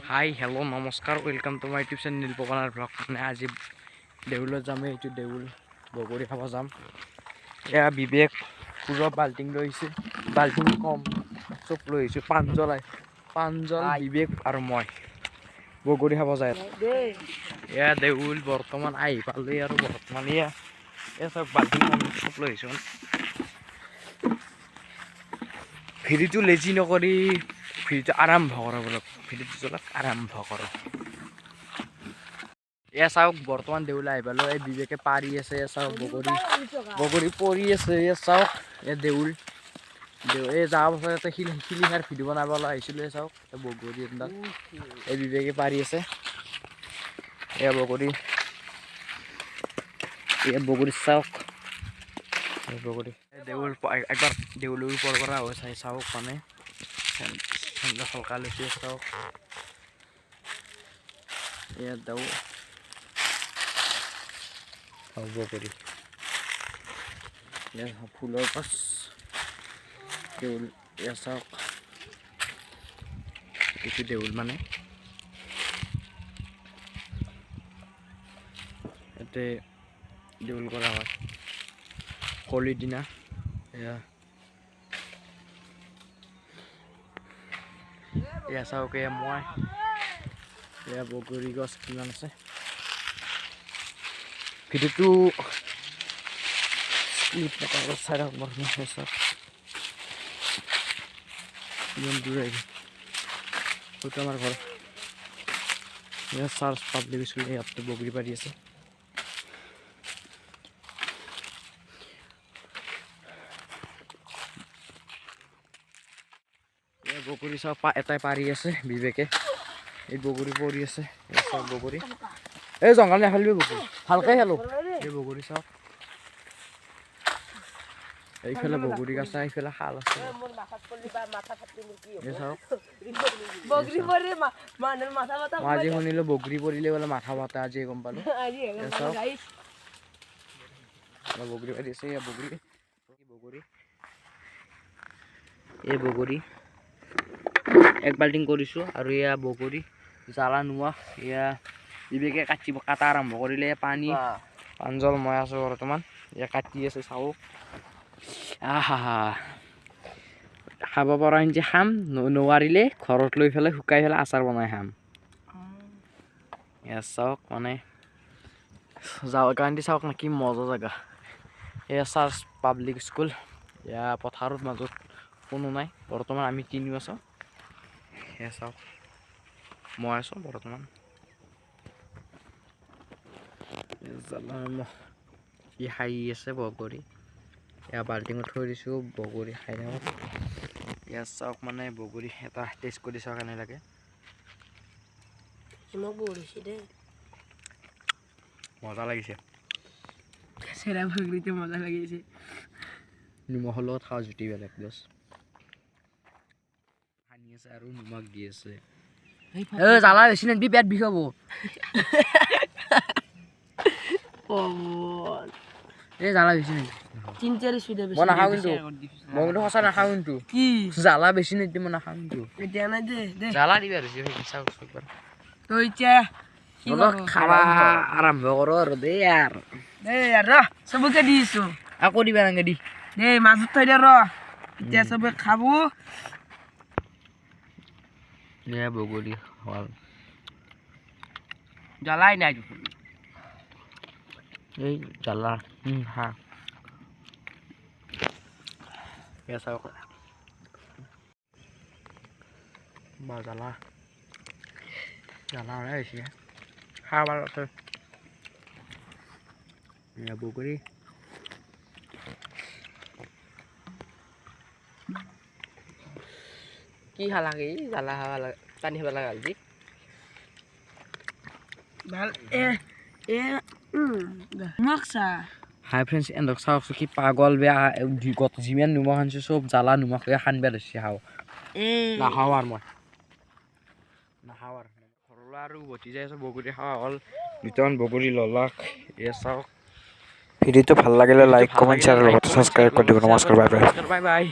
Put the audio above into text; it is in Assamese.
হাই, হেল্ল', নমস্কাৰ, welcome to my YouTube channel নীলপৱনাৰ blog. মানে আজি দেউলত যাম। এইটো দেউল, বগৰী খাব যাম। এয়া বিবেক, পুৰা বাল্টিং লৈ আহিছে। বাল্টিং কম, চব লৈ আহিছোঁ। প্ৰাঞ্জল, প্ৰাঞ্জল, বিবেক আৰু মই বগৰী খাব যায়। এয়া দেউল, বৰ্তমান আহি পালোঁ আৰু বৰ্তমান এয়া এয়া চব বাল্টিং চব লৈ আহিছোঁ। ভিডিঅ'টো লেজি নকৰি ভিডিঅ'টো আৰম্ভ কৰোঁ বোলো। ভিডিঅ'টো চলক, আৰম্ভ কৰোঁ। এয়া চাওক, বৰ্তমান দেউল আহি পালোঁ। এই বিবেকে পাৰি আছে। এয়া চাওক, বগৰী বগৰী পৰি আছে। এয়া চাওক, এয়া দেউল, দেউল। এই যোৱা বছৰ ইয়াতে শিলিখাৰ ভিডিঅ' বনাবলৈ আহিছিলোঁ। এই চাওক, এই বগৰী এডাল এই বিবেকে পাৰি আছে। এয়া বগৰী, এয়া বগৰী চাওক, এই বগৰী। এই দেউল একবাৰ দেউলৰ ওপৰৰ পৰা হৈ চাই চাওক। মানে সলকা লৈছে, চাওক। এয়া দেউ বগৰী, এয়া ফুলৰ গছ, দেউল। এয়া চাওক, এইটো দেউল। মানে ইয়াতে দেউল কৰা হয় হোলীৰ দিনা। এয়া এয়া চাওক, এয়া মই, এয়া বগৰী গছ কিমান আছে। ভিডিঅ'টো চাই থাকক। বৰ্তমান চাওক, কিমান দূৰ আহিব। সেইটো আমাৰ ঘৰ। এয়া চাৰ্চ পাব্লিক স্কুল। ইয়াত বগৰী পাৰি আছে। এয়া বগৰী চাওক, এটাই পাৰি আছে বিবেকে। এই বগৰী পৰি আছে। এই চাওক বগৰী। এই জংঘল নেফেলিবি বগৰী, ভালকে খেলো। এই বগৰী চাওক, এইফালে বগৰী গাছ, এইফালে শাল আছে। এই চাওক, মই আজি শুনিলো বগৰী পৰিলে বোলে মাথা ফাটে, আজি গম পালো। এই চাওক, বগৰী পাৰি আছে। এয়া বগৰী, বগৰী, এই বগৰী এক বাল্টিং কৰিছোঁ। আৰু এয়া বগৰী, জ্বালা নোহোৱা। এয়া বিবেকে কাটিব, কাটা আৰম্ভ কৰিলে। পানী প্ৰাঞ্জল, মই আছোঁ বৰ্তমান। এয়া কাটি আছে, চাওক। আহা, খাব পৰা যে খাম, নোৱাৰিলে ঘৰত লৈ পেলাই শুকাই পেলাই আচাৰ বনাই খাম। এয়া চাওক, মানে যাওঁ কাৰণে চাওক না, কি মজা জেগা। এয়া চাৰ্চ পাব্লিক স্কুল। এয়া পথাৰৰ মাজত কোনো নাই বৰ্তমান, আমি তিনিও আছোঁ। এয়া চাওক, মই আছোঁ বৰ্তমান। ই হাঁহি আছে বগৰী। এয়া বাল্টিঙত থৈ দিছোঁ, বগৰী খাই থাকক। ইয়াত চাওক, মানে বগৰী এটা টেষ্ট কৰি চাওক কেনে লাগে। মজা লাগিছে। চেৰা বগৰীটো মজা লাগিছে। নিমখৰ লগত খাওঁ, জুতি বেলেগ। বছ সানি আছে আৰু নিমখ দি আছে। এ জ্বালা বেছি নিদিবি, পেট বিষ হ'ব। এই জ্বালা বেছি নিদিবি। মই নাখাওঁ কিন্তু, মই কিন্তু সঁচা নাখাওঁ কিন্তু। কি জ্বালা বেছি নিদিবি, মই নাখাওঁ কিন্তু। এতিয়া নাই দে দে। জ্বালা দিবি আৰু চাওক একবাৰ। তো এতিয়া খাবা আৰম্ভ কৰোঁ আৰু দেই আৰু। দে আৰু চবকে দিছো। আকৌ দিবা নালাগে, দি দে, মাজত থৈ দে ৰ। এতিয়া চবে খাব। বগৰী হ'ল। জ্বালাই নাই। এই জ্বালা হা। চাওক বা, জ্বালা জ্বালা ওলাই আহিছে। খাব ভাল আছে। বগৰী কি খালা? কি জ্বালা খাব লাগে, পানী খাব লাগে আজি। ভাল এ এ হাই ফ্ৰেণ্ডছ, এহঁতক চাওকচোন, কি পাগল বেয়া। যিমান নিমখ আনিছোঁ চব জ্বালা নিমখ লৈ সানবা ধৰিছে। খাওঁ নাখাওঁ আৰু, মই নাখাওঁ আৰু। ঘৰলৈ আৰু উভতি যাই আছোঁ। বগৰী খোৱা হ'ল, দুটামান বগৰী ললাক। এয়া চাওক। ভিডিঅ'টো ভাল লাগিলে লাইক, কমেণ্ট, শ্বেয়াৰ, লগতে ছাবস্ক্ৰাইব কৰি দিব। নমস্কাৰ, বাই বাই। Bye bye.